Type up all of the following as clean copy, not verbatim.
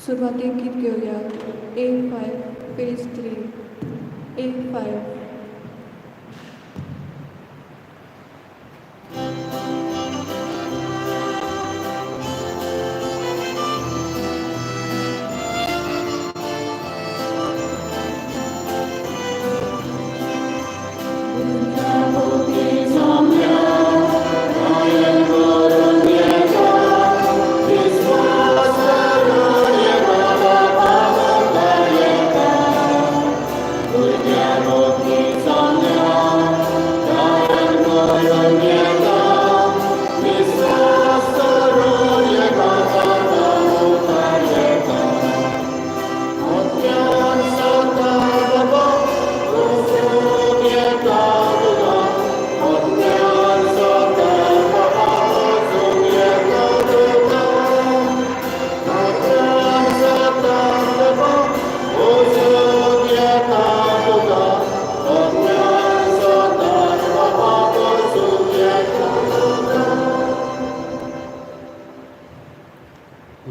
सुरवातेक गीत घेवया A5 page 3 A5.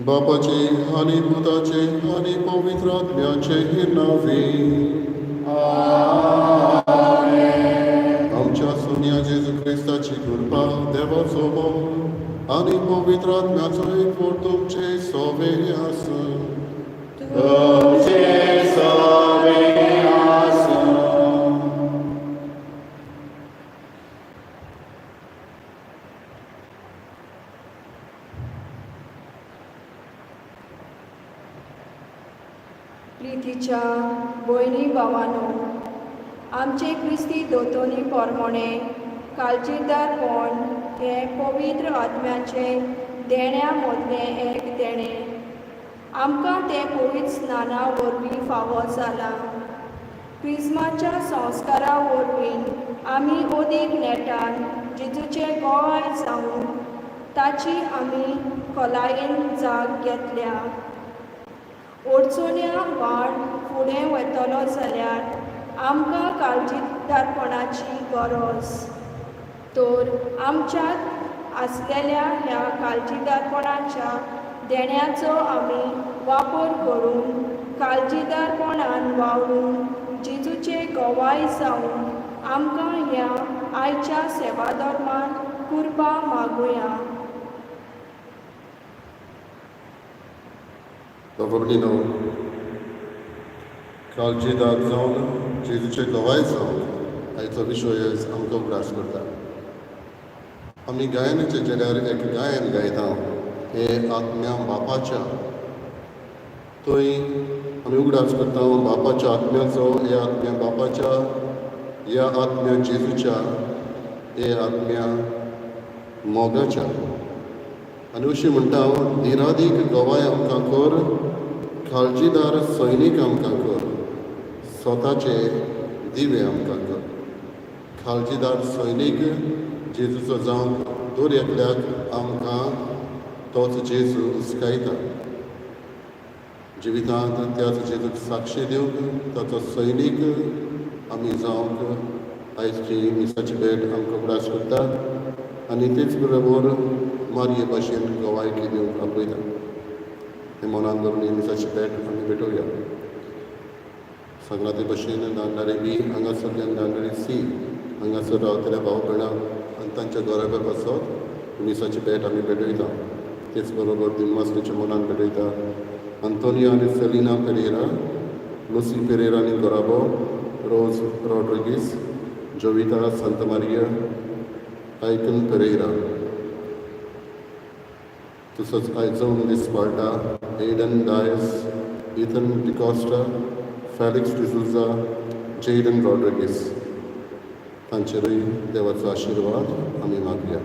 बापाचे आनी पुताचे आनी पवित्र आत्म्याचे नांवे. आमच्या सोन्या जेजू क्रिस्ताची कृपा, देवाचो मोग आनी पवित्र आत्म्याचो एकवट तुमचे सोवे आसूं. तुमचे सोवे आसूं. प्रितीच्या भयणी भावानो, आमचे क्रिस्ती दोतोनी पोरमोणे काळजीदारपण हें पवित्र आत्म्याचें देण्या मदलें एक देणें. आमकां तें पवित्र स्नाना वरवीं फावो जालां. क्रिज्माच्या संस्कारा वरवीं आमी अदीक नेटान जेजूचे गोवाय जावन ताची आमी खोलायेन जाग घेतल्या. अडचण्या वाड फुडें वतलो जाल्यार आमकां काळजीदारपणाची गरज. तर आमच्यांत आसलेल्या ह्या काळजीदारपणाच्या देण्याचो आमी वापर करून काळजीदारपणान वावरून जेजूचे गवाय जावन आमकां ह्या आयच्या सेवाधर्मान कृपा मागुया. बाबा भयणीनो, काळजीदार जावन जेजूचे गवाय जावन आयचो विशय आमकां उगडास करता. आमी गायनाच्या जेल्यार एक गायन गायता, हे आत्म्या बापाच्या. थंय आमी उगडास करता बापाच्या आत्म्याचो, हे आत्म्या बापाच्या, ह्या आत्म्या जेजूच्या, हे आत्म्या मोगाच्या. आनी अशें म्हणटा, निरादीक गवाय आमकां कर, काळजीदार सैनीक आमकां कर, स्वताचे दिवे आमकां कर. काळजीदार सैनीक जेजूचो जावंक दर एकल्याक आमकां तोच जेजू हुस्कायता. जिवितांत त्याच जेजूक साक्षी दिवंक ताचो सैनीक आमी जावंक आयची मिसाची भेट आमकां उगडास करता आनी तेच बरोबर मारये भाशेन गवायकी दिवंक आपयता. हें मनान धरून ही मिसाची भेट आमी भेटोवया. सांगला ते भशेन दांडारी बी हांगासरल्यान दांडारी सी हांगासर रावतल्या भाव भयणांक आनी तांच्या घराब्या पासत मिसाची भेट आमी भेटयता. तेच बरोबर दिनवासणीच्या मनान भेटयता अंतोनियो आनी सेलिना पेरेरा, लुसी पेरेरा आनी घराबो, रोज रॉड्रिगीस, जोविता संतमारिया, आयकन पेरेरा. तसोच आयज जावन दीस पाळटा Aiden Dias, Ethan D'Costa, Felix D'Souza, Jaden Rodrigues. तांचेरूय देवाचो आशिर्वाद आमी मागया.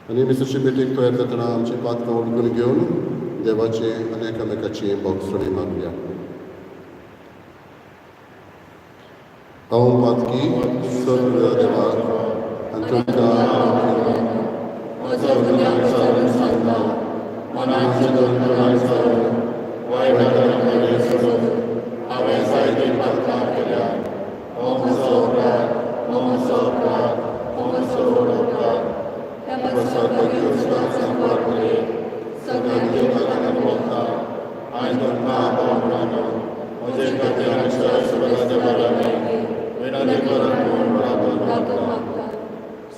आनी मिसाचे भेटेक तयार जातना आमची पात्रां उलगून घेवन देवाचे आनी एकामेकाची बोगसणी मागया. हांव पातकी सगळ्या देवाक आनी तुमकां म्हजो गुन्यांव विचारून सांगता, मनान चिंतून तोंडान विचारून वायट सोडून हांवें जायते पातकां केल्या. हो म्हजो अपराध, हो म्हजो अपराध, हो म्हजो व्हड अपराध. ह्या पासत भाग्य सदांच सांबाळ सगळ्यांक देव भोगता.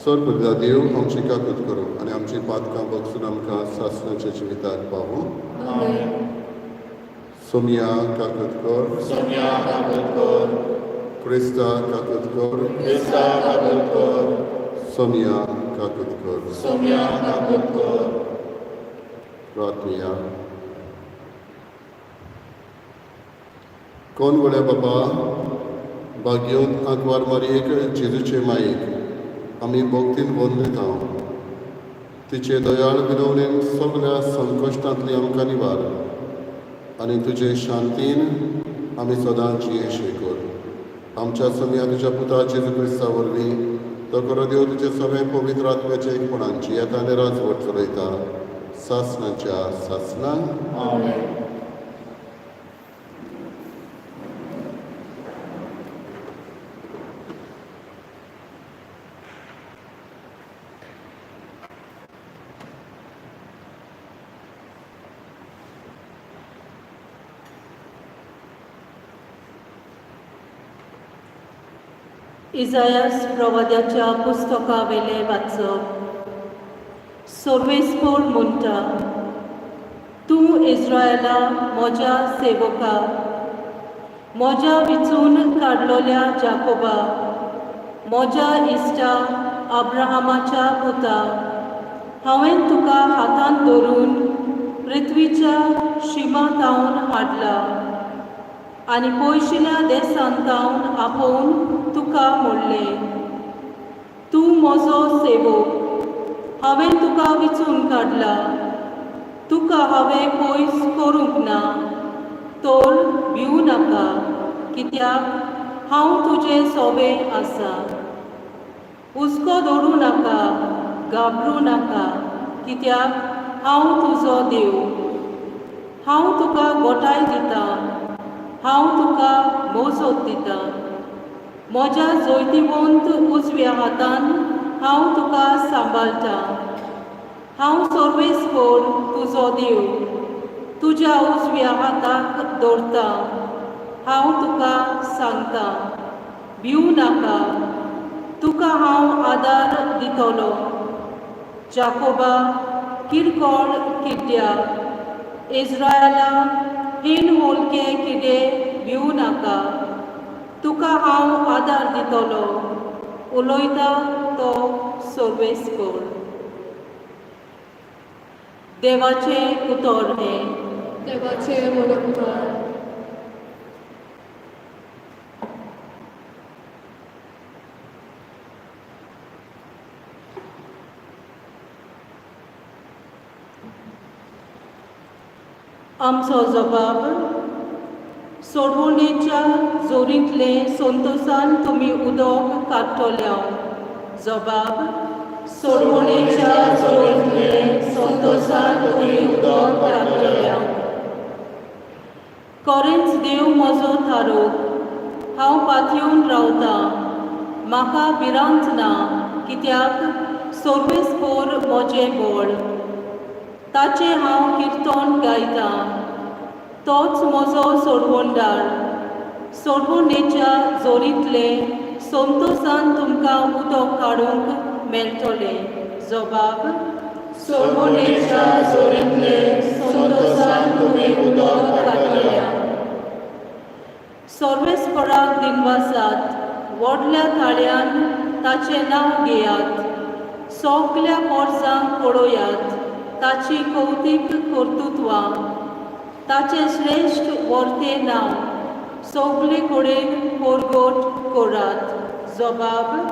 सर पुर्विल्ला देव आमची काकूत करूं आनी आमची पातकां बगसून आमकां सासणाच्या जिविताक पावूं. आमेन. सोमिया काकूत कर. सोम्या काकूत कर. क्रिस्ता काकूत कर. क्रिस्ता काकूत कर. सोमिया काकूत कर. सोम्या काकूत कर. प्रार्थनिया. कोण व्हडल्या बाबा, भाग्योन आंकवार मारयेक, जेजूचे मायेक आमी भक्तीन वंदता. तिचे दयाळ विनवणेन सगळ्या संकश्टांतली आमकां निवार आनी तुजे शांतीन आमी सदां जियेशे कर. आमच्या सोमया तुज्या पुता जेजू क्रिस्ता वरवीं, तो करो देव तुजे सगळे पवित्र आत्म्याचे एकपणान जियेता आनी राजवट चलयता सासणाच्या सासणाक. आमेन. इजायास प्रवाद्याच्या पुस्तकावेले वाचप. सर्वेस्पोर म्हणटा, तूं इस्रायला म्हज्या सेवका, म्हज्या विचून काडलोल्या जाकोबा, म्हज्या इश्टा अब्राहमाच्या पुता, हांवें तुका हातांत धरून पृथ्वीच्या शिमा तावन हाडला आनी पयशिल्या देसान तावन आपोवन तुका म्हणलें, तूं म्हजो सेवक, हांवें तुका विचून काडला, तुका हांवें पयस करूंक ना. तर भिवू नाका, कित्याक हांव तुजें सोबें आसा. हुस्को दवरूं नाका, घाबरूं नाका, कित्याक हांव तुजो देव. हांव तुका गोठाय दितां, हांव तुका मोजोत दितां. म्हज्या जैतिवंत उजव्या हातान हांव तुका सांबाळटा. हांव सर्वेस्पोर तुजो देव, तुज्या उजव्या हाताक दवरता. हांव तुका सांगता, भिवू नाका, तुका हांव आदार दितलो. जाकोबा किरकोळ किड्ड्या, इस्रायला हेन होलके किडे, भिवू नाका, तुका हांव आदार दितलो, उलयता तो सर्वेस्पोर. देवाचें उतर हें. देवाचें व्हड उपकार. आमचो जबाब. सोडवणेच्या जोरींतले संतोसान तुमी उदक काडटल्या. जबाब. सोडवणेच्या जोरींतले संतोसान तुमी उदक काडटल्या. खरेंच देव म्हजो थारोक, हांव पातयेवन रावतां, म्हाका भिरांत ना, कित्याक सर्वेस्पोर म्हजें बळ, ताचें हांव किर्तन गायतां. तोच म्हजो सोडवणदार. सोडवणेच्या जोरींतले संतोसान तुमकां उदक काडूंक मेळटलें. जबाब. सोडवणेच्या जोरींतले संतोसान तुमी उदक काडटले. सर्वेस्पराक दिनवासात, व्हडल्या ताळ्यान ताचें नांव घेयात. सगल्या पोरसांक पळयात ताची कौतीक कर्तुत्वां. ताचें श्रेश्ठ वर्तें नांव सगले कडेन परगट करात. जबाब.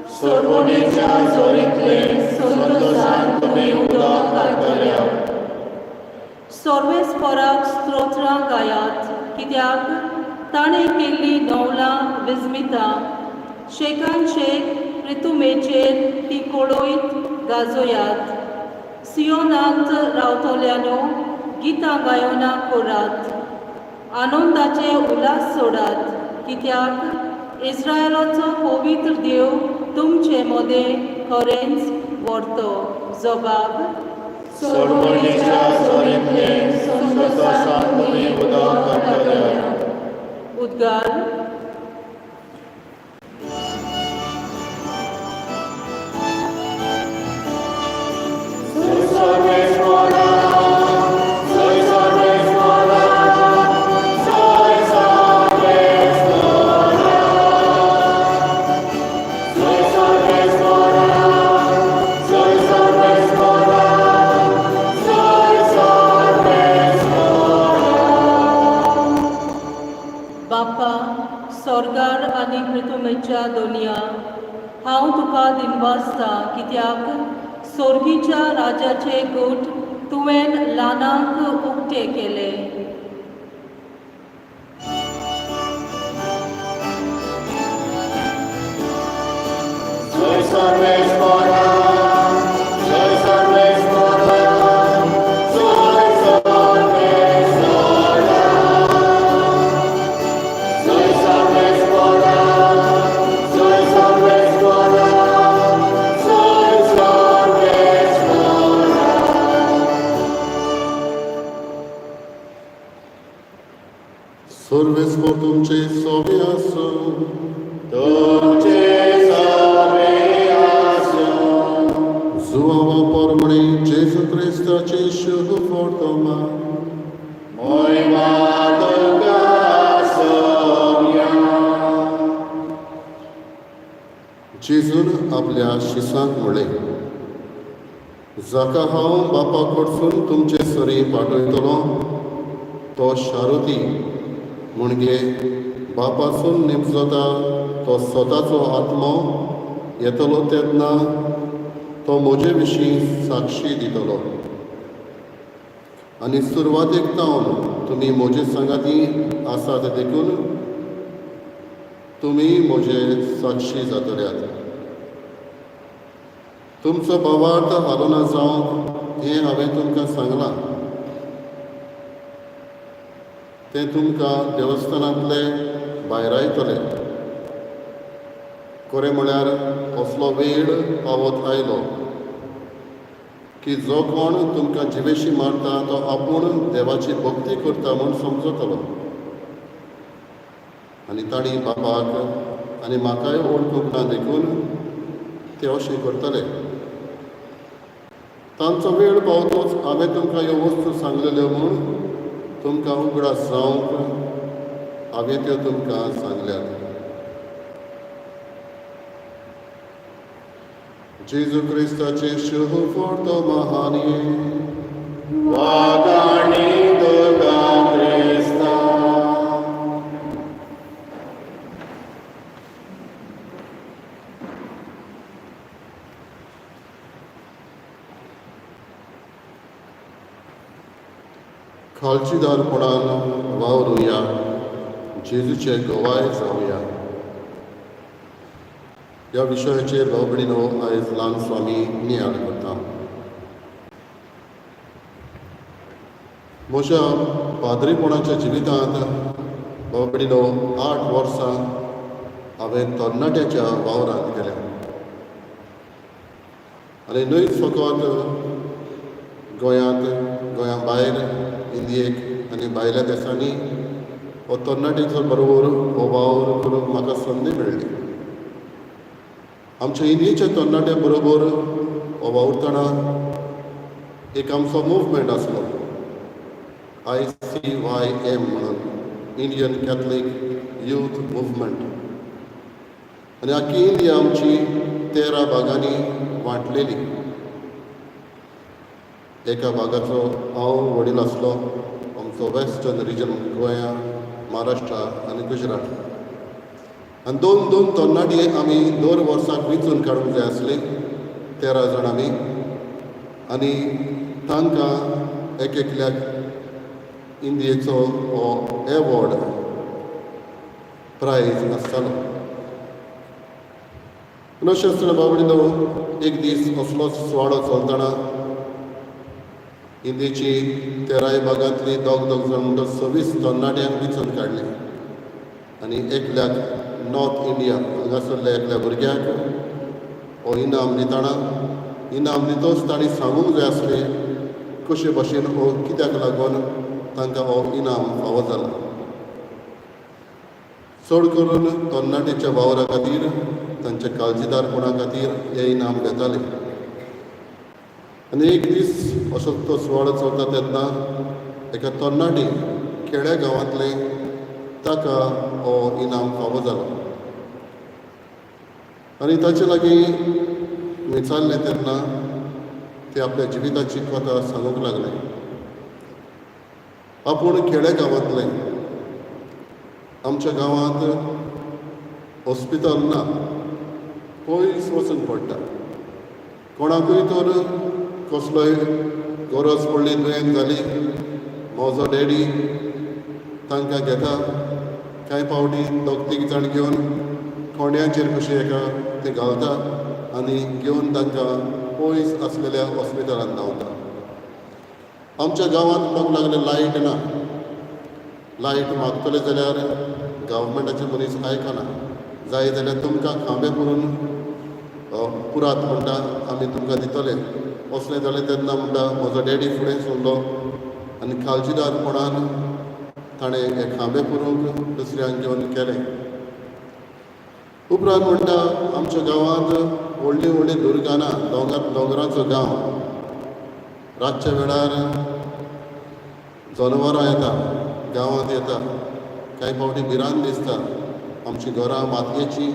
सोडवणेच्या जोरींतले संतोसान तुमी उदक काडटले. सर्वेस्पराक स्तोत्रां गायात, कित्याक ताणें केल्लीं नवलां विस्मितां. शेकान शेक प्रितुमेचेर ती कळयत गाजयात. सियोनांत रावतल्यानो, गितां गायनां करात, आनंदाचे उल्हास सोडात, कित्याक इस्रायलाचो पवित्र देव तुमचे मदें खरेंच व्हरतो. जबाब. सोडवणेच्या जोरींतले संतोसान तुमी उदक काडटले. उद्गार. सोर्गीच्या राजाचे गूट तुवें ल्हानांक उक्ते केले. जय सर्वेश्वरा, जय सर्वेश्वरा, जय सर्वेश्वरा. जय सर्वेश्वरा, जय सर्वेश्वरा, जय सर्वेश्वरा. सर्वेस्पोर तुमचे सोबे आसूं. तुमचे सवे आसूं. जुवावा परमणे जेजू क्रिस्ताचे शुभ फोर्तोमा. मोयमा तुका सोम्या. जेजून आपल्या शिसांक म्हळें, जाका हांव बापा कडसून तुमचे सरी पाठयतलो तो शारुती, म्हणजे बापासून निमजता तो स्वताचो आत्मो येतलो तेन्ना तो म्हजे विशीं साक्षी दितलो. आनी सुरवातेक तावन तुमी म्हजे सांगाती आसात देखून तुमी म्हजे साक्षी जातल्यात. तुमचो भावार्थ हालोना जावंक हें हांवें तुमकां सांगलां. तें तुमकां देवस्थानांतले भायरायतले. खरें म्हळ्यार असलो वेळ पावत आयलो की जो कोण तुमकां जिवेशी मारता तो आपूण देवाची भक्ती करता म्हूण समजतलो. आनी तांणी बापाक आनी म्हाकाय वळखूंक ना देखून ते अशें करतले. तांचो वेळ पावतोच हांवें तुमकां ह्यो वस्तू सांगलेल्यो म्हूण तुमकां उगडास जावंक हांवें त्यो तुमकां सांगल्यात. जेजू क्रिस्ताचे शुभ फोर्तो महानी. वागाणी तुका क्रिस्ता. खालचीदारपणान वावरुया, जेजूचे गवाय जावया. ह्या विशयाचेर भाव भयणीनो आयज ल्हान स्वामी नियाळ करता. म्हज्या पाद्रीपणाच्या जिवितांत भाव भयणीनो 8 वर्सां हांवें तरणाट्याच्या वावरांत गेल्या. आनी न्हयच फकत गोंयांत, गोंया भायर, इंडियेक आनी भायल्या देसांनी हो तरणाट्यांचो बरोबर हो वावर करूंक म्हाका संदी मेळ्ळी. आमच्या इंडियेच्या तरणाट्या बरोबर हो वावुरतना एक आमचो मुवमेंट आसलो, ICYM म्हणून, इंडियन कॅथलीक यूथ मुवमेंट. आनी आख्खी इंडिया आमची 13 भागांनी वांटलेली. एका भागाचो हांव वडील आसलो, आमचो वेस्टर्न रिजन, गोंया, महाराष्ट्र आनी गुजरात. आनी दोन दोन तरणाटे आमी दर वर्साक वेंचून काडूंक जाय आसले, 13 जाण आमी. आनी तांकां एक एकल्याक इंडियेचो हो एवॉर्ड प्रायज आसतालो. पूण अशें आसतना बाबडीनो एक दीस असलोच सुवाळो चलतना इंडियेची 13 भागांतली दोग दोग जाण म्हणटा 26 तरणाट्यांक वेंचून काडले. आनी एकल्याक नॉर्थ इंडिया हांगासरल्या एकल्या भुरग्याक हो इनाम दितना, इनाम दितच तांणी सांगूंक जाय आसलें कशे भाशेन हो कित्याक लागून तांकां हो इनाम फावो जाला. चड करून तरणाट्याच्या वावरा खातीर, तांच्या काळजीदारपणा खातीर हे इनाम घेताले. आनी एक दीस असो तो सुवाळो चलता तेन्ना एका तरणाटे खेड्या गांवांतले ताका हो इनाम फावो जालो. आनी ताचे लागीं विचारलें तेन्ना ते आपल्या जिविताची कथा सांगूंक लागले. आपूण खेड्या गांवांतलें, आमच्या गांवांत हॉस्पिटल ना, पयस वचूंक पडटा. कोणाकूय तर कसलोय गरज पडली, दुयेंत जाली, म्हजो डॅडी तांकां घेता. कांय फावटी दोग तीग जाण घेवन कोंड्यांचेर कशें एका ते घालता आनी घेवन तांकां पयस आसलेल्या हॉस्पिटलांत धांवता. आमच्या गांवांत म्हणूंक लागले लायट ना. लायट मागतले जाल्यार गव्हर्मेंटाचे मनीस आयकना. जाय जाल्यार तुमकां खांबे पुरून पुरात म्हणटा, आमी तुमकां दितले. असलें जालें तेन्ना म्हणटा म्हजो डॅडी फुडें सरलो आनी काळजीदारपणान ताणें हे खांबे पुरूंक दुसऱ्यांक घेवन केलें. उपरांत म्हणटा आमच्या गांवांत व्हडलीं व्हडलीं दुर्गां ना. दोंगर, दोंगराचो गांव. रातच्या वेळार जनावरां येता, गांवांत येता. कांय फावटी भिरांत दिसता. आमचीं घरां मातयेचीं,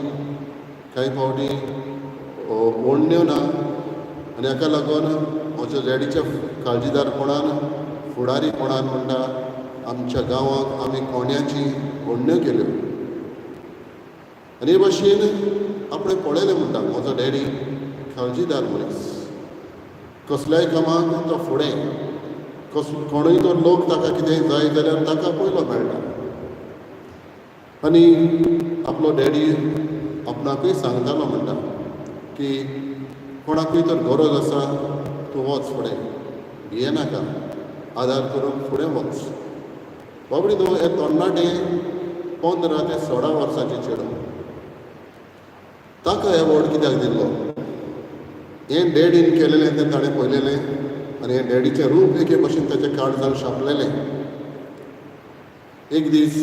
कांय फावटी ओडण्यो ना आनी हाका लागून म्हज्या डॅडीच्या काळजीदारपणान, फुडारीपणान म्हणटा आमच्या गांवांत आमी कोंड्याची ओडण्यो केल्यो. आनी हे भाशेन आपणें पळयलें म्हणटा म्हजो डॅडी काळजीदार मनीस. कसल्याय कामाक तो फुडें. कोणूय तर लोक ताका कितेंय जाय जाल्यार ताका पयलो मेळटा. आनी आपलो डॅडी आपणाकूय सांगतालो म्हणटा की कोणाकूय तर गरज आसा, तूं वच फुडें, भियेनाका, आदार करूंक फुडें वच. बाबडी न्हू, हे तरणाटे 15 ते 16 वर्सांचे चेडूं, ताका एवॉर्ड कित्याक दिल्लो? हें डॅडीन केलेलें तें ताणें पळयलेलें आनी हें डॅडीचें रूप एके भशेन ताच्या काळजान छापलेलें. एक दीस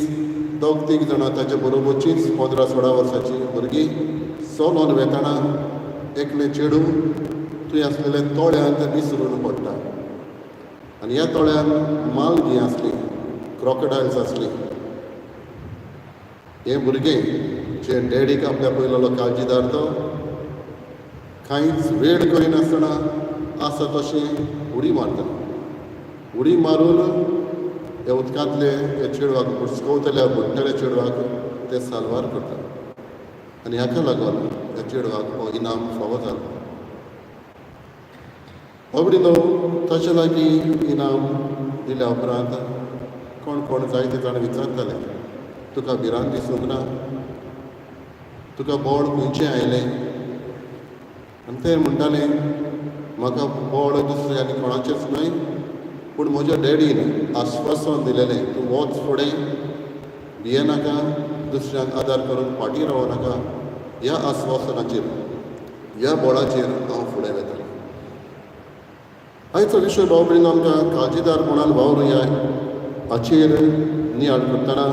दोग तीग जाणां ताचे बरोबरचीच 15-16 वर्सांची भुरगीं चलोन वेताना एकलें चेडूं थंय आसलेल्या तळ्यांत निसरून पडटा आनी ह्या तळ्यांत मालगीं आसली, क्रोकोडायल्स आसली. हें भुरगें जें डॅडीक आपल्या पयलोलो काळजीदार, तो कांयच वेळ करिनासतना आसा तशें उडी मारता. उडी मारून ह्या उदकांतले ह्या चेडवाक, बुचकवतल्या, बुडटल्या चेडवाक ते साल्वार करता आनी हाका लागून ह्या चेडवाक हो इनाम फावो जालो. बाबडी न्हू, ताचे लागीं इनाम दिल्या उपरांत कोण कोण जायते जाण विचारताले, तुका भिरांत दिसूंक ना? तुका बळ खंयचें आयलें? आनी ते म्हणटाले, म्हाका बळ दुसरें आनी कोणाचेंच न्हय, पूण म्हज्या डॅडीन आस्वासन दिलेलें, तूं वच फुडें, भियेनाका, दुसऱ्यांक आदार करून फाटीं रावो नाका. ह्या आस्वासनाचेर, ह्या बळाचेर हांव फुडें वेतालें. आयचो विशय भाव भयणीन आमकां काळजीदारपणान वावरुया हाचेर नियाळ करतना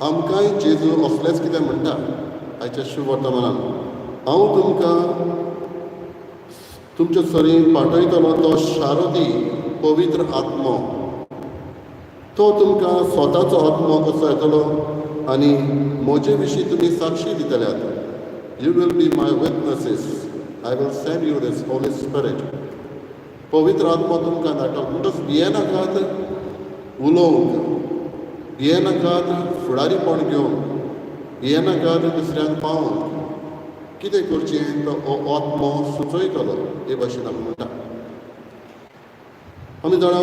आमकांय जेजू असलेंच कितें म्हणटा आयच्या शुभवर्तमानान. हांव तुमकां तुमच्या सरी पाठयतलो तो शारदी पवित्र आत्मो. तो तुमकां स्वताचो आत्मो कसो येतलो आनी म्हजे विशीं तुमी साक्षी दितल्यात. You will be my witnesses. I will send you this Holy Spirit. पवित्र आत्मो तुमकां धाडटलो. म्हणटच भियेनाकात उलोवंक, भियेनाकात फुडारीपण घेवंक, भियेनाकात दुसऱ्यांक पावोवंक. कितें करचें तो हो आत्मो सुचयतलो, हे भाशेन आमी म्हणटा. आमी जाणा,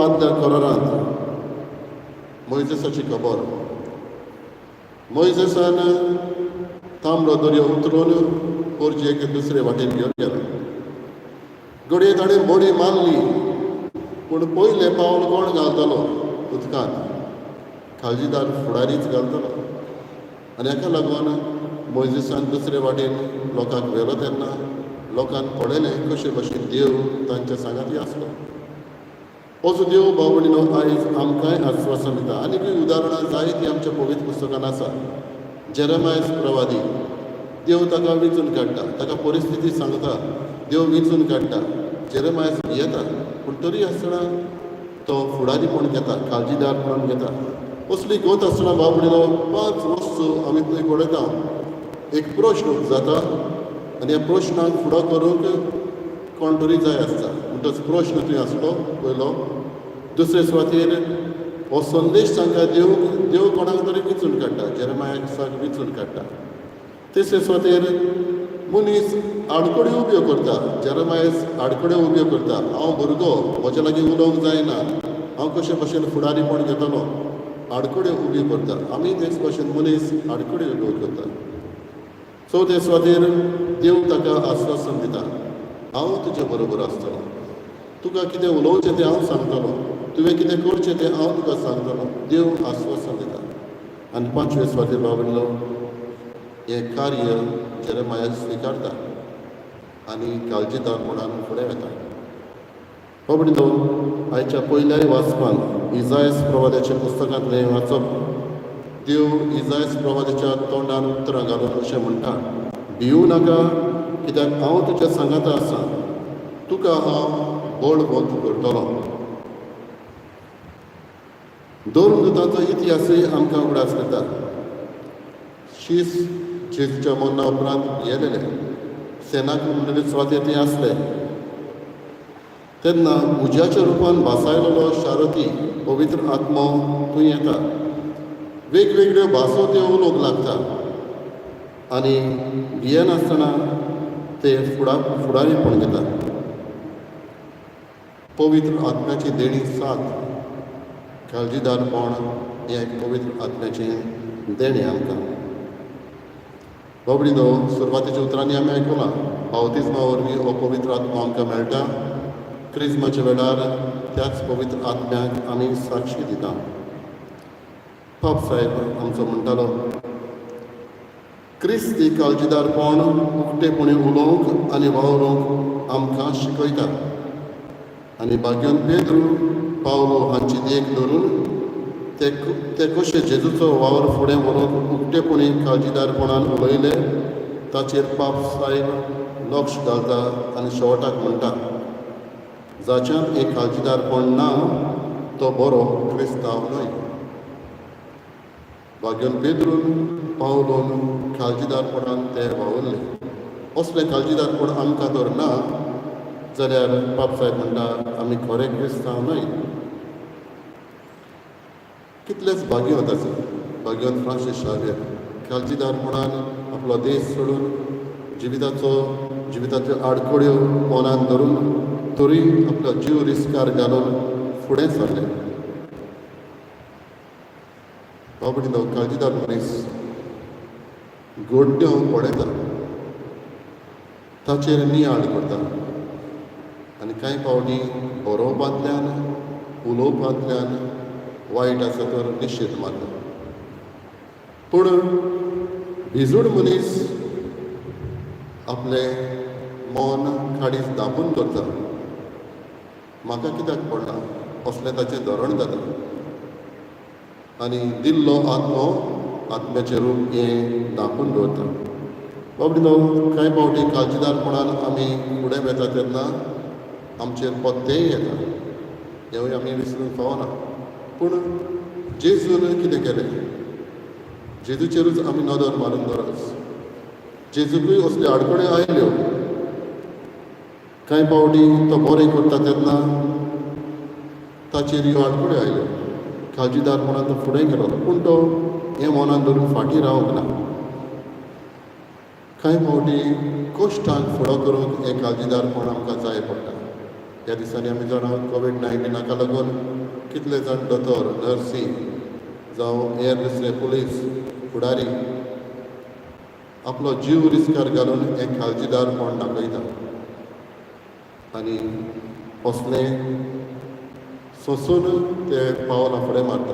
आदल्या करारांत मोयजेसाची खबर. मोयजेसान तांबडो दर्यो उतरून पोरजेक दुसरे वाटेन घेवन गेलो. घडये ताणें बडी मारली, पूण पयलें पावल कोण घालतलो उदकांत? काळजीदार फुडारीच घालतलो. आनी हाका लागून मोयजेसान दुसरे वाटेन लोकांक व्हेलो तेन्ना लोकांक पळयलें कशे भशेन देव तांच्या सांगाती आसलो. असो देव, भाव भयणीनो, आयज आमकांय आस्वासन दिता. आनीकूय उदाहरणां जायतीं आमच्या पवित्र पुस्तकान आसा. जेरमायस प्रवादी, देव ताका विंचून काडटा. ताका परिस्थिती सांगता, देव विंचून काडटा. जेरमायस भियेता, पूण तरी आसतना तो फुडारीपण घेता, काळजीदारपण घेता. असली गोत आसतना, भाव भयणीनो, पांच वस्तू आमी थंय पळयता. एक प्रश्न जाता आनी ह्या प्रश्नाक फुडो करूंक कोण तरी जाय आसता. म्हणटच प्रश्न थंय आसलो पयलो. दुसरे सुवातेर हो संदेश तांकां दिवंक देव कोणाक तरी विंचून काडटा, जेरमायाक विंचून काडटा. तिसरे सुवातेर मनीस आडखळ्यो उब्यो करता. जेरेमायस आडखळ्यो उब्यो करता. हांव भुरगो, म्हज्या लागीं उलोवंक जायना, हांव कशे भशेन फुडारीपण घेतलो. आडखळ्यो उब्यो करता. आमी तेच भशेन मनीस आडखळ्यो उब्यो करता. चवथे सुवातेर देव ताका आस्वासन दिता, हांव तुजे बरोबर आसतलो, तुका कितें उलोवचें तें हांव सांगतलो, तुवें कितें करचें तें हांव तुका सांगतलो. देव आस्वासन दिता. आनी पांचवे सुवातेर बाबडलो हें कार्य जेरेमाया स्विकारता आनी काळजीदारपणान फुडें वता. बाबडो आयच्या पयल्याय वाचपान इजायस प्रवादाच्या पुस्तकांतलें वाचप, देव इजायस प्रवादाच्या तोंडान उतरां घालून अशें म्हणटा, भिवू नाका, कित्याक हांव तुज्या सांगाता आसा, तुका हांव बळवंत करतलो. धर्मदूतांचो इतिहासूय आमकां उगडास करता. शीस जेजूच्या मरणा उपरांत भियेलेले सेनाक म्हणलेले सुवातेर ते आसले तेन्ना उज्याच्या रुपान भासायलेलो शारती पवित्र आत्मो थंय येता. वेगवेगळ्यो भासो त्यो उलोवंक लागता आनी भियेनासतना ते फुडारीपण घेतात. पवित्र आत्म्याची देणी सात काळजीदारपण हें एक पवित्र आत्म्याचें देणें आमकां. बाबडीनो सुरवातेच्या उतरांनी आमी आयकलां, बावतिज्मा वरवीं हो पवित्र आत्मो आमकां मेळटा. क्रिज्माच्या वेळार त्याच पवित्र आत्म्याक आमी साक्षी दिता. पाप साहेब आमचो म्हणटालो, क्रिस्ती काळजीदारपण उक्तेपणी उलोवंक आनी वावरूंक आमकां शिकयता आनी भाग्योन पेद्रू पावलो हांची देख धरून ते कशे जेजूचो वावर फुडें व्हरूंक उक्तेपणी काळजीदारपणान उलयले ताचेर पाप साहेब लक्ष घालता आनी शेवटाक म्हणटा, जाच्यान एक काळजीदारपण ना तो बरो क्रिस्तांव न्हय. भाग्योन पेद्रून पावलोन काळजीदारपणान ते वावुरले. असलें काळजीदारपण आमकां तर ना जाल्यार पाप साहेब म्हणटा आमी खरे क्रिस्तांव न्हय. कितलेच भाग्यवंत आसा. भाग्यवंत फ्रांसीस शावियर काळजीदारपणान आपलो देश सोडून जिविताच्यो आडखळ्यो मनान धरून तरी आपलो जीव रिस्कार घालून फुडें सरले. बाबडीनो काळजीदार मनीस घडण्यो पळयता, ताचेर नियाळ करता आनी कांय फावटी बरोवपांतल्यान उलोवपांतल्यान वायट आसा तर निश्चीत मारता. पूण भिजूड मनीस आपलें मन काडीच धांपून दवरता. म्हाका कित्याक पडलां असलें ताचें धोरण जाता आनी दिल्लो आत्मो आत्म्याचें रूप हें धांपून दवरता. बाबडीनो कांय फावटी काळजीदारपणान आमी फुडें वता तेन्ना आमचेर पत्तेय येता, हेंवूय आमी विसरूंक फावना. पूण जेजून कितें केलें, जेजूचेरूच आमी नदर मारून गरज. जेजूकूय असल्यो आडखळ्यो आयल्यो. कांय फावटी तो बरें करता तेन्ना ताचेर ह्यो आडखळ्यो आयल्यो. काळजीदारपणान तो फुडें गेलो, पूण तो हें मनान धरून फाटीं रावंक ना. कांय फावटी कश्टांक फुडो करूंक हें काळजीदारपण आमकां जाय पडटा. ह्या दिसांनी आमी जाणा कोवीड-19 लागून कितले जाण दोतोर, नर्सी जावं हेर दुसरे पुलीस फुडारी आपलो जीव रिस्कार घालून हें काळजीदारपण दाखयता आनी असलें सोंसून ते पावलां फुडें मारता.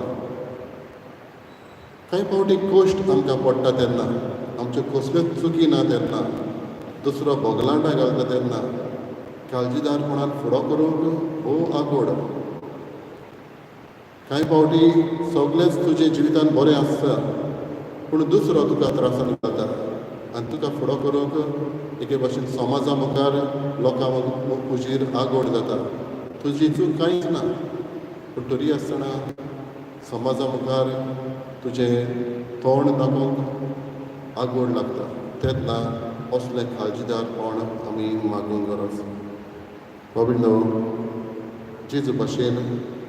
कांय फावटी कश्ट आमकां पडटा तेन्ना, आमच्यो कसल्योच चुकी ना तेन्ना, दुसरो भोगलांटा घालता तेन्ना काळजीदारपणान फुडो करूंक भोव आगोड. कांय फावटी सगळेंच तुजें जिवितान बरें आसता, पूण दुसरो तुका त्रासान घालता आनी तुका फुडो करूंक एके भाशेन समाजा मुखार लोकां हुजीर आगोड जाता. तुजी चूक कांयच ना, पूण तरी आसतना समाजा मुखार तुजें तोंड दाखोवंक आगोड लागता. तेन्ना असलें काळजीदारपण आमी मागूंक गरज. बाबीनो जेजू भाशेन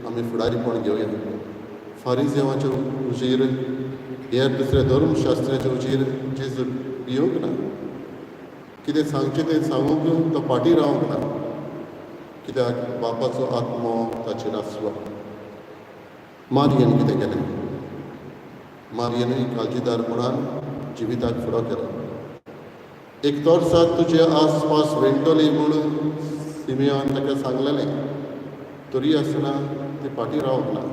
आमी फुडारीपण घेवया. फारिजेवाच्या हुजीर हेर दुसऱ्या धर्मशास्त्राच्या हुजीर जेजू भिवंक ना, कितें सांगचें तें सांगूंक तो फाटीं रावंक ना, कित्याक बापाचो आत्मो ताचेर आसलो. मारयेन कितें केलें? मारयेनूय काळजीदारपणान जिविताक फुडो केलो. एक तोर्साद तुजे आसपास वेंटोली म्हूण सिमियोन ताका सांगलेलें, तरी आसतना ती फाटीं रावंक ना.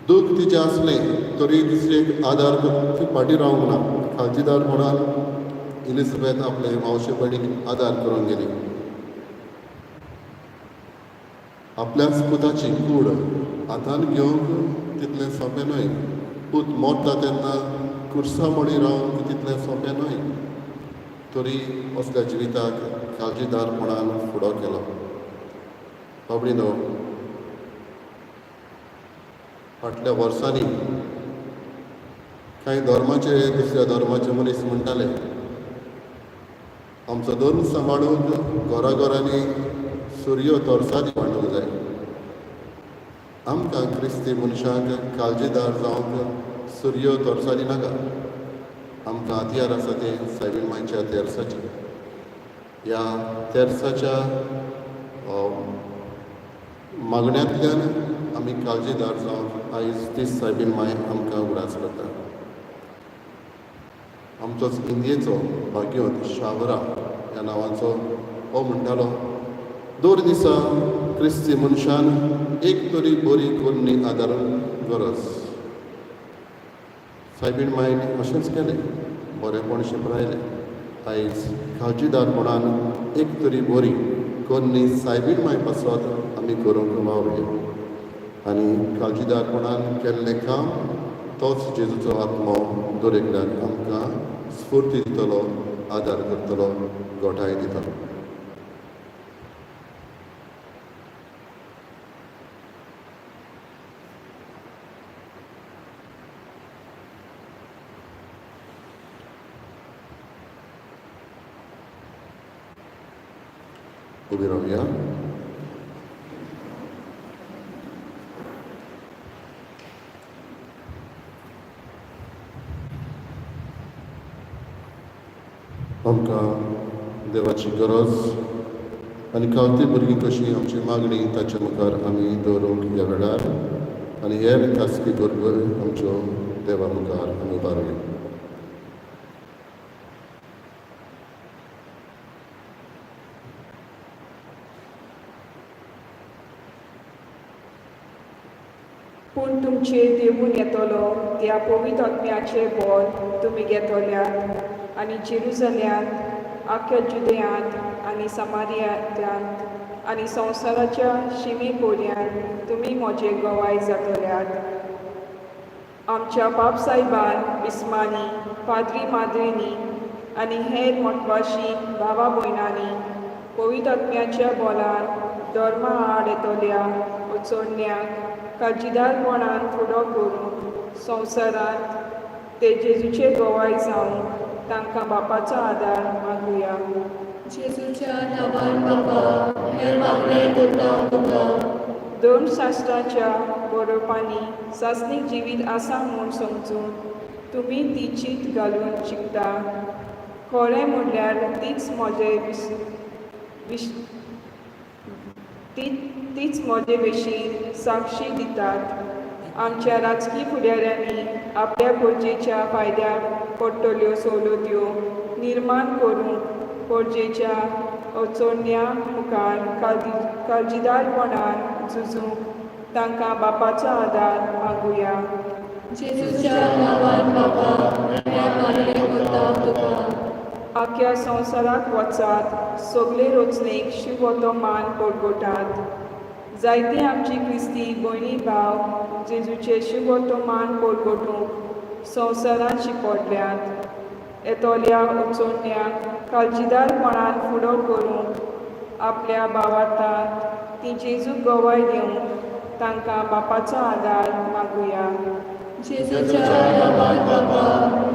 दूख तिचें आसलें तरी दुसरेक आदार करून ती फाटीं रावंक ना. काळजीदारपणान इलिझाबेथ आपले मावशे भयणीक आदार करून गेली. आपल्याच पुताची कूड हातान घेवंक तितलें सोंपें न्हय. पूत मरता तेन्ना कुर्सा मडी रावंक तितलें सोंपें न्हय, तरी असल्या जिविताक काळजीदारपणान फुडो केलो. बाबडीनो, फाटल्या वर्सांनी कांय धर्माचे दुसऱ्या धर्माचे मनीस म्हणटाले, आमचो धर्म सांबाळूंक घरा घरांनी सुरयो तरसादी मांडूंक जाय. आमकां क्रिस्ती मनशांक काळजीदार जावंक सुरयो तरसादी नाका. आमकां हत्यार आसा तें सायबीण मांयच्या तेर्साचें. ह्या तेर्साच्या मागण्यांतल्यान आमी काळजीदार जावंक आयज तीच सायबीण मांय आमकां उगडास करता. आमचोच इंदियेचो भाग्योत शावरा ह्या नांवाचो हो म्हणटालो, दर दिसा क्रिस्ती मनशान एक तरी बरी करणी आदारूंक गरज. सायबीण मांयन अशेंच केलें, बरेपण शिंपरायलें. आयज काळजीदारपणान एक तरी बरी करणी सायबीण मांय पासत आमी करूंक वावरुया आनी काळजीदारपणान केल्लें काम तोच जेजूचो आत्मो दर एकल्याक आमकां स्फूर्ती दितलो, आदार करतलो, गोठाय दितलो. उबी रावया. आमकां देवाची गरज आनी खावती भुरगीं कशी आमची मागणी ताच्या मुखार आमी दवरूंक ह्या वेळार आनी हेर खासगी गरजो आमच्यो देवा मुखार आमी उबारुया. पूण तुमचेर देवून येतलो त्या पवित्र आत्म्याचें बळ तुमी घेतल्यात आनी जेरुजल्यांत, आख्या जुदयांत आनी समारियांत आनी संवसाराच्या शिमे पर्यंत तुमी म्हजे गवाय जातल्यात. आमच्या बापसाहेबान, बिस्मांनी, पाद्री माद्रींनी आनी हेर मोटवाशी भावा भयणांनी पवित्र आत्म्याच्या बोलान धर्मा आड येतल्या उचोडण्याक काळजीदारपणान फुडो करून संवसारांत ते जेजूचे गवाय जावंक तांकां बापाचो आदार मागुया. जेजूच्या नांवान बापा, हें मागणें करता तुका. धर्मशास्त्राच्या बरोवपांनी सासणीक जिवीत आसा म्हूण समजून तुमी ती चीत घालून शिकता. खरें म्हणल्यार तीच म्हजे तीच म्हजे विशीं साक्षी दितात. आमच्या राजकी फुडाऱ्यांनी आपल्या गरजेच्या फायद्याक पडटल्यो सवलत्यो निर्माण करूंक गरजेच्या अडचण्या मुखार काळजीदारपणान झुजूंक तांकां बापाचो आदार मागुया. जेजूच्या नांवान बापा, हें मागणें करता तुका. आख्या संवसाराक वचात, सगळे रचणेक शिवोतो मान परगटात. जायते आमची क्रिस्ती भयणी भाव जेजूचे शिवोतो मान परगटूंक संवसारांत शिंपडल्यात. येतल्या उचोडण्याक काळजीदारपणान फुडो करूंक आपल्या भावार्थांत ती जेजूक गवाय दिवंक तांकां बापाचो आदार मागुया. जेजूच्या नांवान बापा,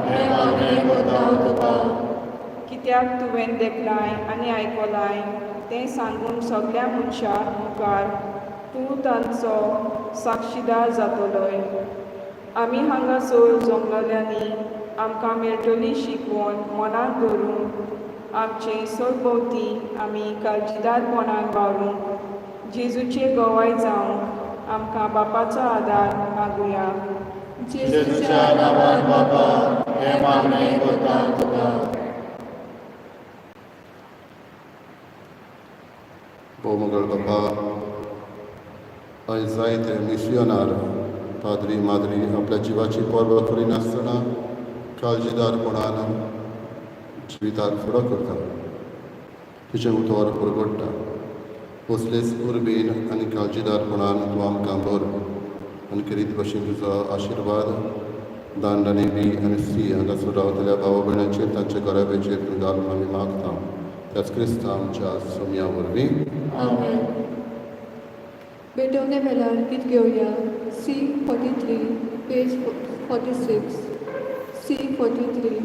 हें मागणें करता तुका. कित्याक तुवें देखलाय आनी आयकलाय तें सांगून सगल्या मनशां मुखार तूं तांचो साक्षीदार जातलोय. आमी हांगासर जमलेल्यांनी आमकां मेळटली शिकवण मनांत धरून आमचे सरभोंवती आमी काळजीदारपणान वावरूंक जेजूचे गवाय जावंक आमकां बापाचो आदार मागुया. जेजूच्या नांवान बापा हें मागणें करता तुका. भोवमंगळ बापा, आयज जायते मिसियोनार पाद्री माद्री आपल्या जिवाची पर्वा करिनासतना काळजीदारपणान जिविताक फुडो करता, तुजें उतर परगडटा. कसलेच उर्बेन आनी काळजीदारपणान तूं आमकां भर आनी करीत भशेन तुजो आशिर्वाद दांडानी बी आनी सी हांगासर रावतल्या भाव भयणांचेर तांच्या घराब्याचेर तूं घाल म्हूण आमी मागता, त्याच क्रिस्तांव आमच्या सोमया वरवीं. आमेन. भेटवणे वेळार गीत घेवया. C 43, page 46, C 43.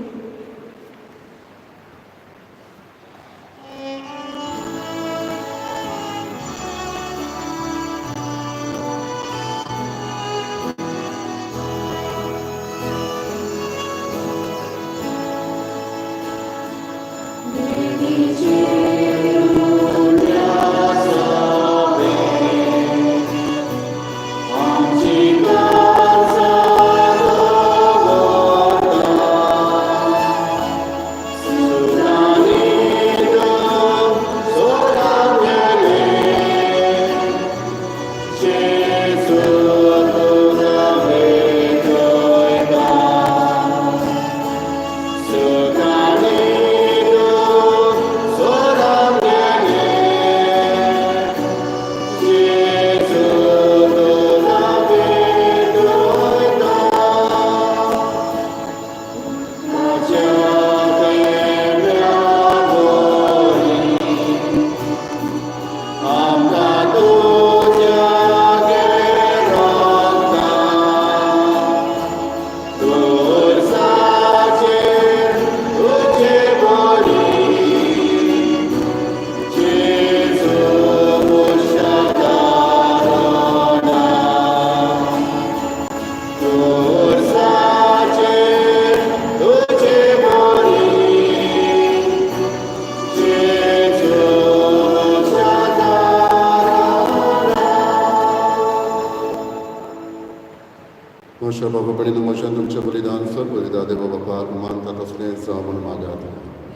म्हज्या बाबा भयणीनो, म्हज्यान तुमचें बलिदान सर बलिदान देवा बापाक मानता तसलें जावं म्हूण मागात.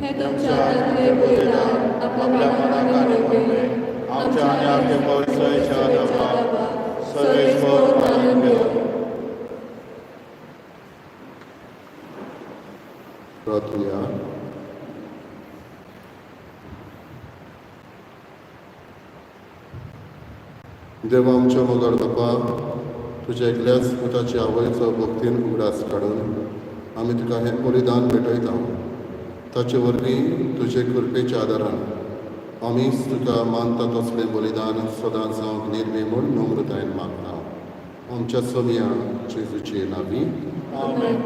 हें तुमच्या हातांतलें बलिदान आपल्या मनाक आनी मेळपी आमच्या आनी आमच्या पवित्र देवाक सर्वेस्पर मानून घेवं. प्रार्थुया. देवा आमच्या मोगाळ बापा, तुज्या एकल्याच पुताची आवयचो भक्तीन उगडास काडून आमी तुका हें बलिदान भेटयता. ताचे वरवीं तुजे कृपेच्या आदारान आमीच तुका मानता तसलें बलिदान सदां जावंक निर्मी म्हूण नम्रतायेन मागता, आमच्या सोमया जेजूचे नांवी. आमेन.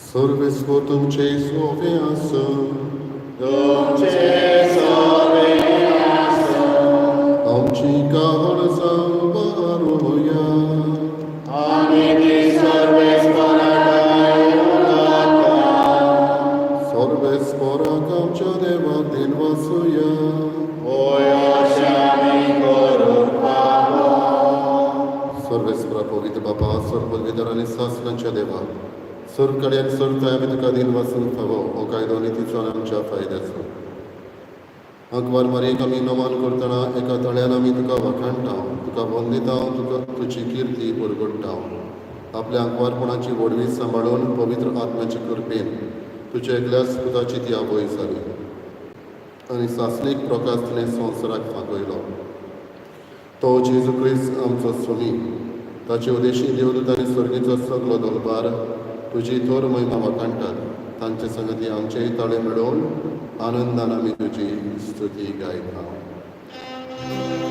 सर्वेस्पर तुमचे सोवे आसूं. तुमचे सोवे आसूं. आमची काळजां बारोया. आमी ती सर्वेस्पराक उलयता. सर्वेस्पराक आमच्या देवाक दिनवासुया. होय, अशें आमी करूंक फावो. सर्वेस्परा पवित्र बापा, सर्व पदवीधर आनी सासणाच्या देवा, सर्व कडेन सर्व थंय आमी तुका दिनवासूंक फावो. हो कायदो नितीचो आनी आमच्या फायद्याचो. आंकवार मारयेक आमी नमन करतना एका तळ्यान आमी तुका वाखाणटा, तुका वंदिता, तुका तुजी किर्ती परगडटा. आपल्या आंकवारपणाची व्हडवी सांबाळून पवित्र आत्म्याचे कृपेन तुज्या एकल्याच पुताची ती आवय जाली आनी सासणीक प्रकाश तिणें संवसाराक फांकयलो. तो जेजू क्रिस्त आमचो स्वामी. ताचे उदेशी देवदूत आनी स्वर्गीचो सगलो दलबार तुजी थोर महिमा वाखाणटात. तांचे संगती आमचेय ताळे मेळोवन आनंदान आमी तुजी स्तुती गायता. Thank you.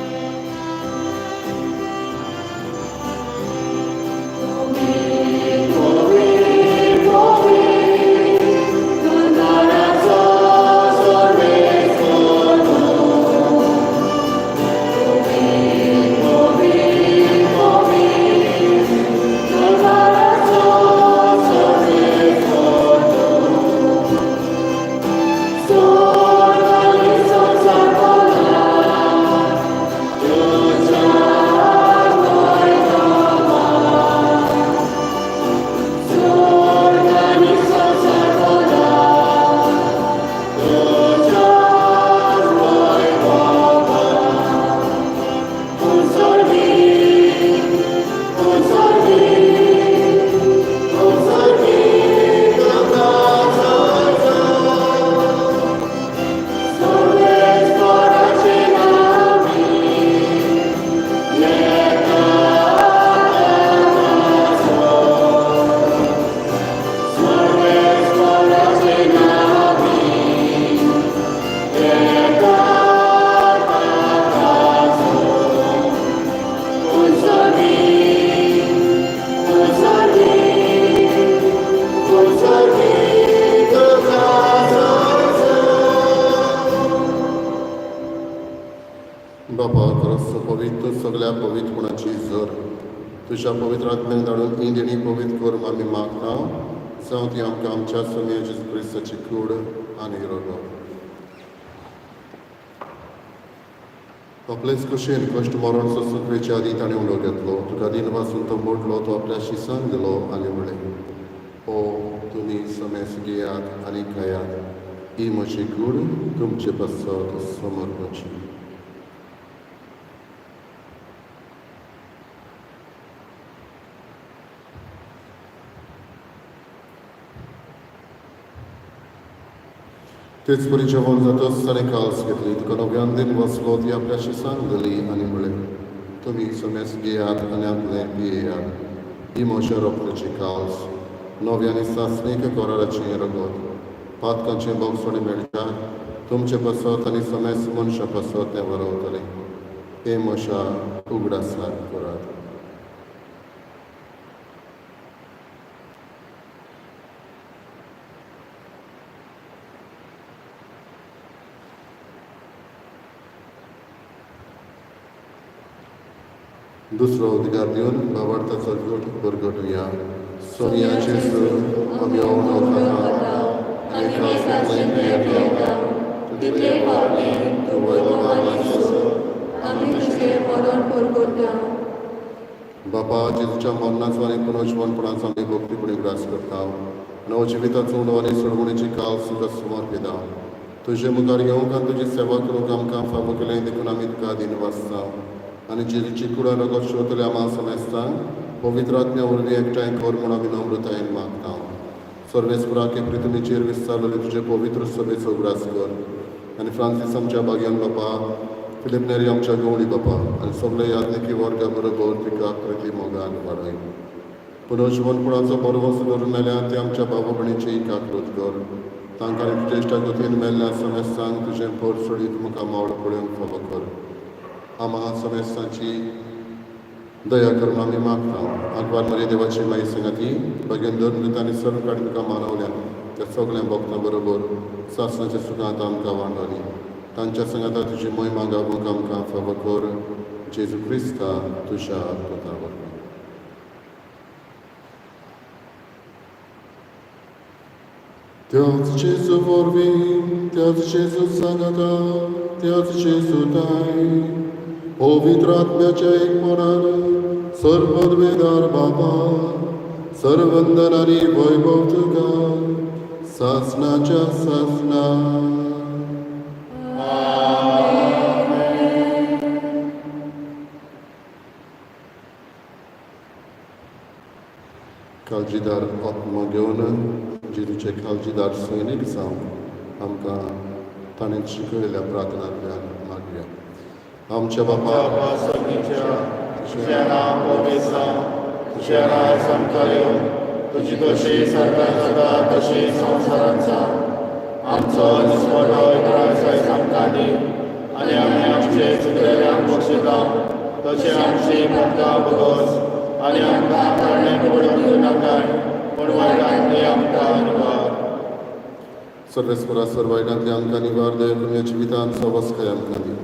तुज्या पवित्र आत्म्यान धाडून ही देणी पवित्र कर आमी मागता, जावं ती आमकां आमच्या सोमया जेजू क्रिस्ताची कूड आनी रगत. आपलेच कुशेन कश्ट मरण सोंसूंक आदी ताणें उलो घेतलो, तुका दिन वासून तो मोडलो, तो आपल्या शिसांक दिलो आनी म्हळें, ओ तुमी समेस घेयात आनी खायात, ही म्हजी कूड तुमचे पासत समर्पाची. तेच परी जेवण जातच ताणें काल्स घेतली, तुका नव्यान दिन वसलो, ती आपल्या शिसांक दिली आनी म्हळें, तुमी समेस घेयात आनी आपलें पियेयात, ही म्हज्या रोखड्याची काल्स, नव्या आनी सासणीक कराराचें रगत, पातकांचें बोगसणें मेळटा तुमचे पासत आनी समेस मनशा पासत तें वरवतलें. हें म्हज्या उगडासाक करात. दुसरो उद्गार दिवन भावार्थाचो गट परगटुया. सोनिया जेजू, आमी उणो खाता आनी खास पियेता, तितले फावटी तूं वयलो आनी आमी तुजें मरण परगटता. बापा, जेजूच्या मरणाचो आनी पुनर्जिवनपणाचो आमी भक्तीपणी उगडास करता, नवजिविताचो उणो आनी सोडवणीची काल तुका समर्पिता. तुजे मुखार येवंक आनी तुजी सेवा करूंक आमकां फावो केलें देखून आमी तुका दिनवासता आनी जेजूची कुडां रगत शोधतल्या आमा समेस्तांक पवित्र आत्म्या वरवीं एकठांय कर म्हूण आमी नम्रतायेन मागता. सर्वेस्पराक पृथ्वीचेर विस्तारलेले तुजे पवित्र सभेचो उगडास कर आनी फ्रांसीस आमच्या भाग्यान बापा, फिलीप नेरी आमच्या गवळी बापा आनी सगळे याज्ञिकी वर्गा बरोबर तिका कृती मोगान वाडय. पुनर्जिवनपणाचो बरवस धरून मेल्या ते आमच्या बाबा भयणीची काकृत कर. तांकां तुजे इश्टागतीन मेल्ल्या समेस्तांक तुजें भर सोडीत मुखार मावळ पळोवंक फावो कर. आमा समेस्तांची दया करून आमी मागता. आंकवार मरे देवाची माई संगाती भाग्यान धरून आनी सर्व काडून तुका मानवल्या त्या सगळ्या भक्तां बरोबर सासणाच्या सुखांत आमकां वांटली. तांच्या संगाता तुजी मोहिमा गावूंक आमकां फावो कर. जेजू क्रिस्ता तुज्या पुता वरवीं. त्याच जेजू वरवीं, त्याच जेजू सांगाता, त्याच जेजू ताय, पवित्र आत्म्याच्या एकपणान सर्वद्वेदार बाबा, सर्वंदन आनी वैभव तुका सासणाच्या सासणा. काळजीदार आत्मो घेवन जेजूचे काळजीदार सैनीक जावंक आमकां ताणें शिकयलेल्या प्रार्थनांतल्यान मागया. आमच्या बापा तुझ्या नांव पवित्र जावं, तुझ्या राज आमकां येवं, तुजी कशी सरकार जाता तशी संवसारांत जावं. आमचो दिसवडो ग्रास आयज आमकां दी आनी आमी आमचे चुकलेल्यांक बक्षिता तशें आमची पथकां बगोस आनी आमकां काडणेक पडूंक दिवनाकाय, पूण वायटांतली आमकां निवार. सर्वेस्परा सर्व वायटांतली आमकां निवार. दया करून ह्या जिवितांत सवस्काय आमकां दी.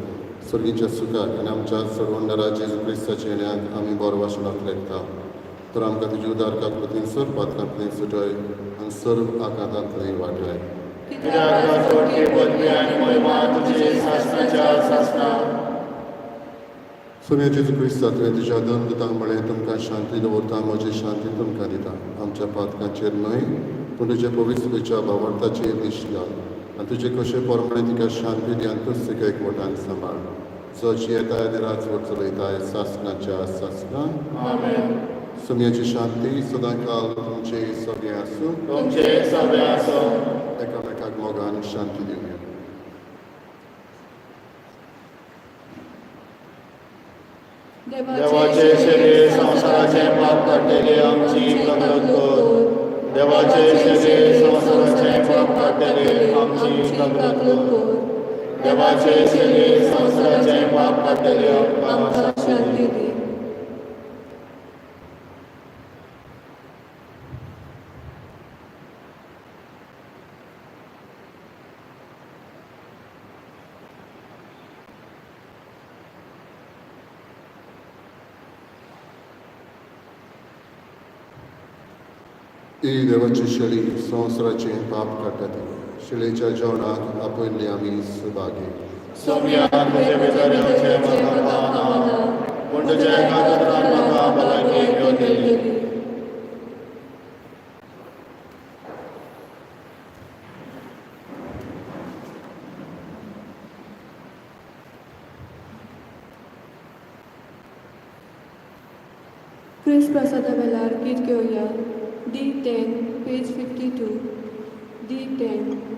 सर्गीच्या सुखाक आनी आमच्या सर्वंडरा जेजू क्रिस्ताच्या येण्याक आमी बरो वाशणांत लेखता. तर आमकां तुजी उदार काकृतीन सर्व पातकांतली सुटय आनी सर्व आकांतांतली वाटय. कित्याक चोटकी पदवी आनी महिमा तुजी सासणाच्या सासणा. सोम्या जेजू क्रिस्ता, तुवें तुज्या दोन दुतांक म्हळें, तुमकां शांती दवरता, म्हजी शांती तुमकां दिता. आमच्या पातकांचेर न्हय पूण तुज्या पवित्रतेच्या भावार्थाचेर दिश्ट घाल आनी तुजे कशे प्रमाणे तिका शांती दी आनी तूच तिका एकवटान सांबाळ. जो जियेताय आनी राजवट चलयताय सासणाच्या सासणा. आमेन. सोम्याची शांती सदांकाल तुमचे सगळें आसूं. तुमचे सगळें आसूं. एकामेकाक मोगान शांती दिवया. देवाचे शरीर संवसाराचें पाप काडटले आमची काकळूत कर. देवाचे शरीर संवसाराचें पाप काडटले आमची काकळूत कर. देवाचे शरीर संवसाराचें पाप काडटले आमकां शांती दी. ही देवाची शेळी संवसाराचें पाप काडटा ती शेळीच्या जेवणाक आपयल्ली आमी सुभागी. सोम्या, तुजे भितर येवचें म्हाका फावना, पूण तुज्या एका उतरान म्हाका भलायकी मेळटली. क्रिस्त प्रसादा वेळार गीत घेवया. D 10, page 52, D 10.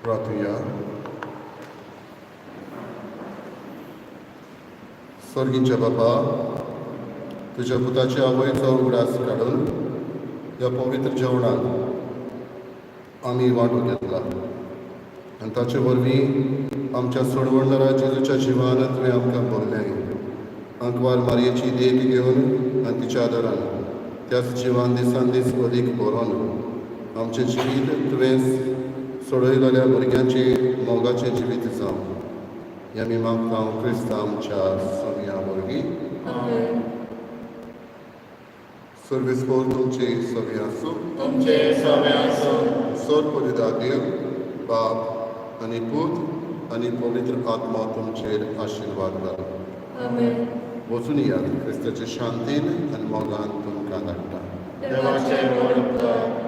प्रार्थुया. सर्गींच्या बापा, तुज्या पुताच्या आवयचो उगडास काडून ह्या पवित्र जेवणाक आमी वांटो घेतला आनी ताचे वरवीं आमच्या सोडवणदारा जेजूच्या जिवान तुवें आमकां भरलें. आंकवार मारयेची देख घेवन आनी तिच्या आदारान त्याच जिवान दिसान दीस अदीक भरोन आमचें जिवीत तुवें सोडयलेल्या भुरग्यांचे मोगाचें जिवीत जावं, हें आमी मागता क्रिस्तांव आमच्या सोमया वरवीं. आमेन. सर्वेस्पोर तुमचे सगळे आसूं. तुमचे सगळे आसूं. सर परिदा देव बाप आनी पूत आनी पवित्र आत्मा तुमचेर आशिर्वाद घालूं. आमेन. वचून यात, क्रिस्ताचे शांतीन आनी मोगान तुमकां धाडटा. देवाचे व्हड उपकार.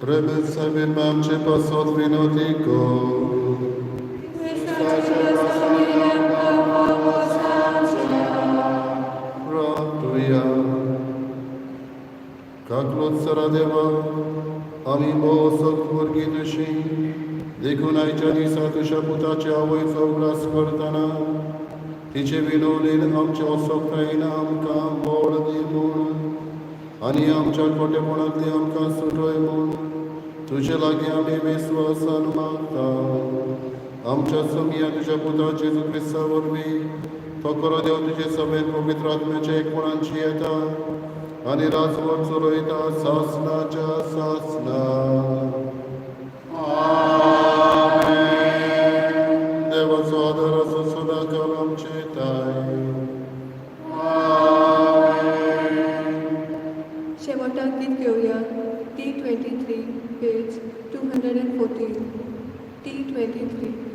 प्रेमेन सायबीण आमचे पासत विनोती कर. प्रार्थुया. काकलोत सरा देवा, आमी भोव सक्त भुरगीं तुशी, देखून आयच्या दिसा तुज्या पुताचे आवयचो उगडास करतना तिचे विनवणेन आमच्या असक्तायेन आमकां बळ दी म्हूण आनी आमच्या खोटेपणांतली आमकां सुटय म्हूण तुजे लागीं आमी विस्वासान मागता. आमच्या सोमया तुज्या पुता जेजू क्रिस्ता वरवीं, तो खरो देव, तुजे समेत पवित्र आत्म्याच्या एकपणांची येता आनी राजवट चलयता सासनाच्या सासना. आमेन. देवाचो आदार आसो सदांकाळ आमचे ठांय. आमेन. शेवटाक गीत घेवया T 23, page 214, T 23.